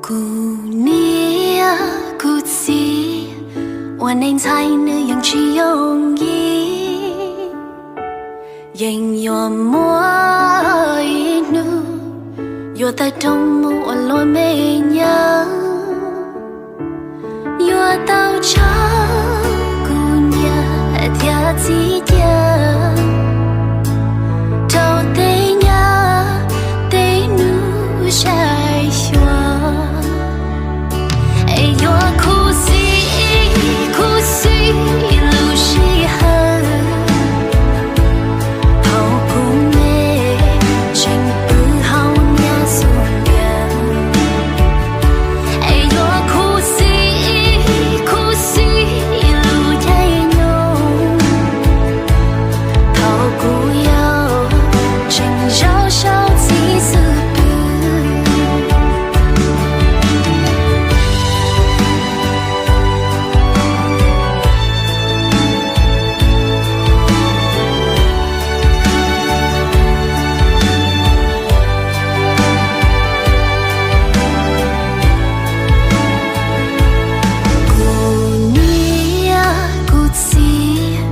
Kuv niam kuv txiv ua neej ntxhais nws yeej tsis yooj yim, yeej yuav muaj ib hnub yuav tawm rooj mus ua luag me nyuam. Yuav tau tso kuv niam thiab txiv cia rau tej nyab tej nus saib xyuas, es yuav khuv xim khuv xim lub sij hawm thaum kuv me tseem pw hauv nyab xub ntiag. Es yuav khuv xim khuv xim lub caij nyoog thaum kuv yau tseem zaum saum txiv xub pwg. Kuv niam kuv txiv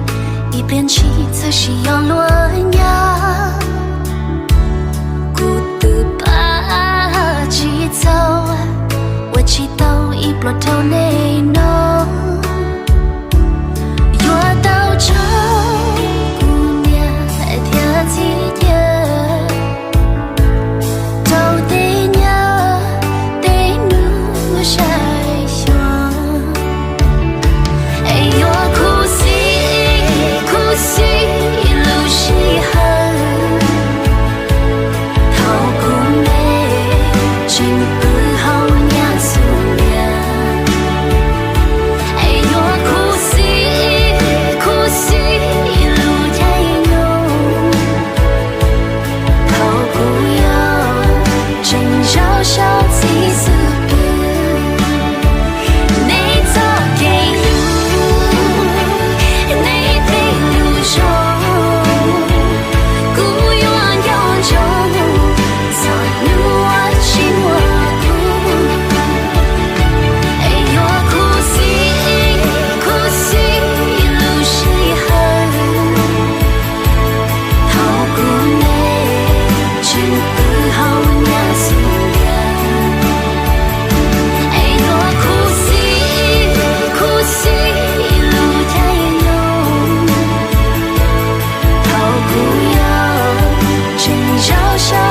ib pliag ntshis txawm sis yog luag nyab. Kuv twb pab tsis txaus, ua tsis tau ib pluag rau nej no. Yuav tau tso kuv niam thiab txiv cia rau tej nyab tej nus saib xyuas, es yuav khuv xim khuv xim lub sij hawm thaum kuv me tseem pw hauv nyab xub ntiag. Es yuav khuv xim khuv xim lub caij nyoog thaum kuv yau tseem zaum saum txiv xub pwg. Nej txoj kev hlub, nej tej lus zoo, kuv yuav nco ntsoov txog hnub tsis muaj kuv. Es yuav khuv xim khuv xim lub sij hawm thaum kuv me tseem pw hauv nyab xub ntiag. Es yuav khuv xim khuv xim lub caij nyoog thaum kuv yau tseem zaum saum